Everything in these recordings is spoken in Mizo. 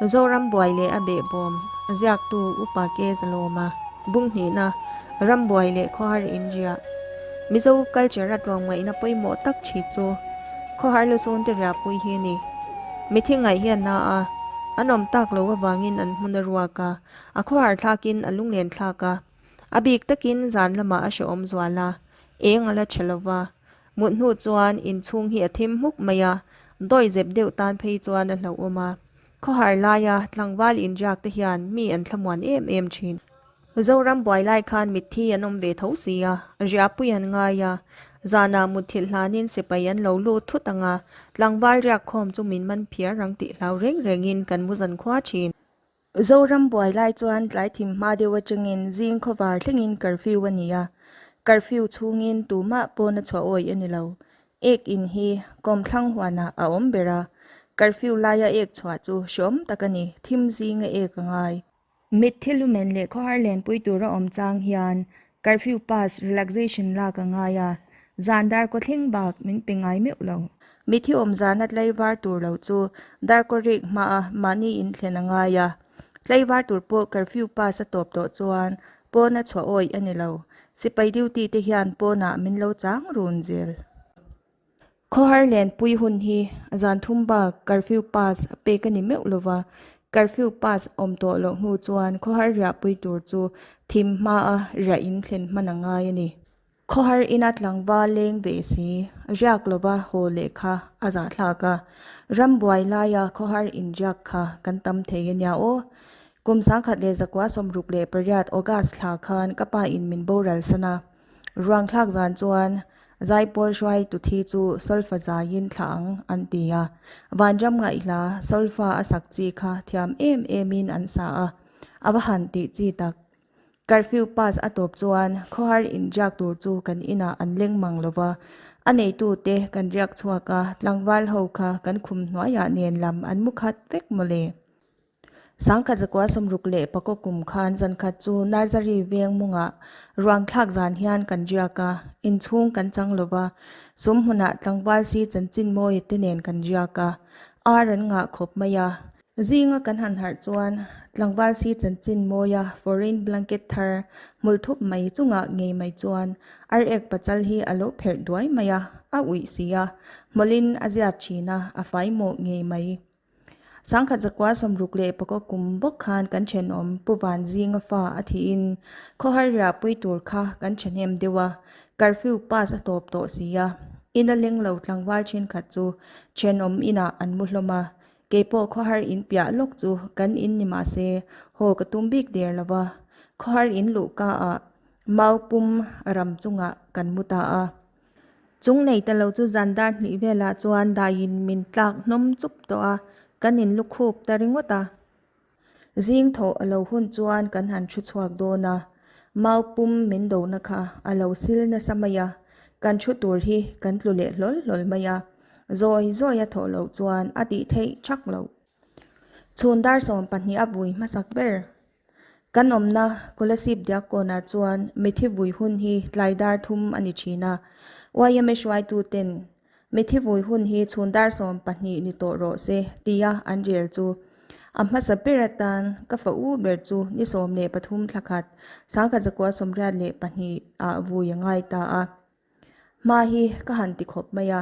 Zoram buai leh a behbawm ziaktu Upa K Zalawma bung hnihna Rambuai leh Khawhar Inria Mizo culture a tlawmngaihna pawimawh tak thi chu Khawhar lusun te riahpui hi a ni. Mithi ngaih hian na a, an awm tak lo avangin an hmun a ruak a, a khawhar thlakin a lunglen thlak a. A bik takin zan lamah a hrehawm zual a, eng a la tha lova. Mut hnu chuan inchhung hi a thim hmuk mai a, dawi zep deuh tan phei chuan a hlauhawm a. Khawhar laia tlangval inriak te hian mi an thlamuan em em thin. Zoram buai lai khan mitthi an awm ve tho si a, riahpui an ngai a. Zanah mutthilh hlanin sipai an lo lut thut ang a, tlangval riak khawm chu min man phiar ang tih hlau reng rengin kan mu zan khua thin. Zoram buai lai chuan tlai thim hma deuh atangin zing khawvar thlengin curfew a ni a, curfew chhungin tumah pawn a chhuah awih a ni lo. Ek in hi kawmthlang huanah a awm ber a, curfew laia ek chhuah chu hreawm tak a ni, thim zinga ek a ngai. Mitthi lumen leh khawhar lenpui tura awm chang hian curfew pass relaxation lak a ngai a, zan dar kaw thleng bak min pe ngai meuh lo. Mitthi awm zana tlaivar tur lo chu darkaw rik hmaa mahni in thlen a ngai a, tlaivar tur pawh curfew pass a tawp tawh chuan pawn a chhuah awih a ni lo. Sipai duty te hian pawnah min lo chang run zel. Khawhar lenpui hun hi zan thum bak curfew pass pek a ni meuh lova, curfew pass awm tawh loh hnu chuan khawhar riahpui tur chu thim hmaa riah in thlen hman a ngai a ni. Khawhar ina tlangval leng ve si, riak lova haw leh kha a zahthlak a, rambuai laia khawhar inriak kha kan tam thei a nia aw. Kum 1968 August thla khan ka pa in min boral san a, Ruangthlak zan chuan Zaipawl hruaitu thi chu solfa zaiin thlah ang an ti a. Vanram ngaihla solfa a sak chi kha thiam em emin an sa a, a va han tih chi tak. Curfew pass a tawp chuan khawhar inriak tur chu kan inah an leng mang lo va, a neitute kan riak chhuak a, tlangval ho kha kan khum hnuaiah nen lam an mu khat vek mawle. 1964 kum khan zankhat chu Narzary veng mungah ruangthlak zan hian kan riak a, inchhung kan chang lo va, sum hmunah tlangval si chanchin mawi te nen kan riak a, ar an ngah khawp mai a. Zinga kan han harh chuan tlangval si chanchin mawia foreign blanket thar hmul thup mai chungah ngei mai chuan ar ek pachal hi a lo pherh duai mai a, a uih si a, hmawlhin a ziat thin a, a fai mawh ngei mai. 1964 kum bawk khan kan thenawm Pu Van Zinga fa a thihin khawhar riahpui tur kha kan thahnem deuh a, curfew pass a tawp tawh si a, ina leng lo tlangval thenkhat chu thenawm inah an mu hlawm a, keipawh khawhar in piah lawk chu kan in ni mah se haw ka tum bik der lo va, khawhar in luhka ah mau pum ram chungah kan mu ta a. Chung nei ta lo chu zan dar hnih velah chuan daiin min tlak hnawm chup tawh a, kan in lukhup ta ringawt a. Zing thawh a lo hun chuan kan han thu chhuak dawn a, mau pum min dona kha a lo sil nasa mai a, kan thu tur hi kan tlu leh hlawl hlawl mai a, zawi zawi a thawh loh chuan a tih theih thak loh. Chhun dar 12 a vui hmasak ber. Kan awmna Kolasib Diakkawnah chuan mithi vui hun hi tlai dar thum a ni thin a. YMA hruaituten mithi vui hun hi chhun dar 12 ni tawh rawh se tia an rel chu a hmasa ber atan ka fa u ber chu ni 13 thla khat 1982 ah vui a ngai ta a. Hma hi ka han ti khawp mai a,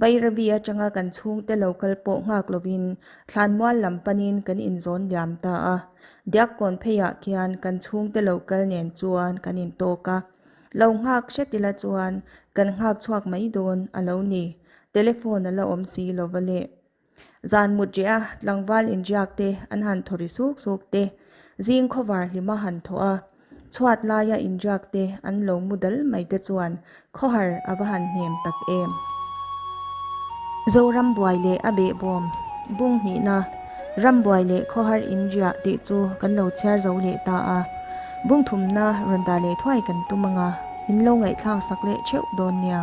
Bairabi atanga kan chhungte lo kal pawh nghak lovin Thlanmual lam panin kan inzawn liam ta a, Diakkawn pheiah khian kan chhungte lo kal nen chuan kan intawk a, lo nghak hret ila chuan kan nghak chhuak mai dawn a lo ni, telephone a la awm si lova le. Zan mut reh a, tlangval inriak te an han thaw ri suk suk te, zing khawvar hlima han thaw a, chhuat laia inriak te an lo mu dal mai te chuan khawhar a va han hnem tak em. Zoram buai leh a behbawm bung hnihna Rambuai leh khawhar inriah tih chu kan lo chhiar zo leh ta a, bung thumna rawn dah leh thuai kan tum anga in lo ngaihthlak sak leh theuh dawn nia.